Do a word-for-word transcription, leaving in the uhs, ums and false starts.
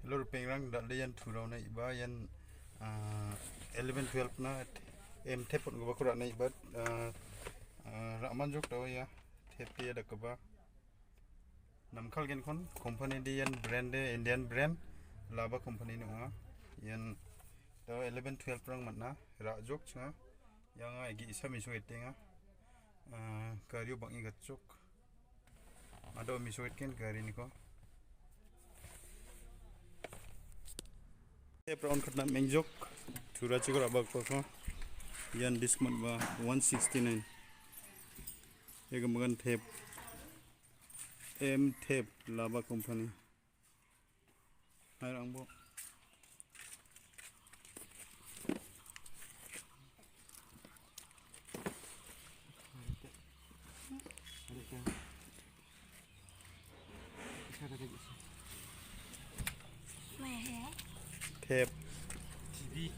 Hello, ripengrang, dal·e ian turao naiba, ian, ah, eleven twelve na M tape on·gipako ra·naiba, ah, ah, ra·manjok dao ia tape ia dakgipa. Namkalgenkon company de ian brand de Indian brand Laba company ni ong·a. Ian dao eleven twelve rang man·a, ra·jok chinga. Ianga ge·sa mesoketenga. Ah, gario bang·e gatchok. Ado mesoket ken gariniko. Tape ra·on katna mengjok. Turachiko ra·bakbako. Ian discount ba one sixty-nine. Ia gimikan tape. M tape Laba company. Hai rangbo. Mai hai. Tape. T V.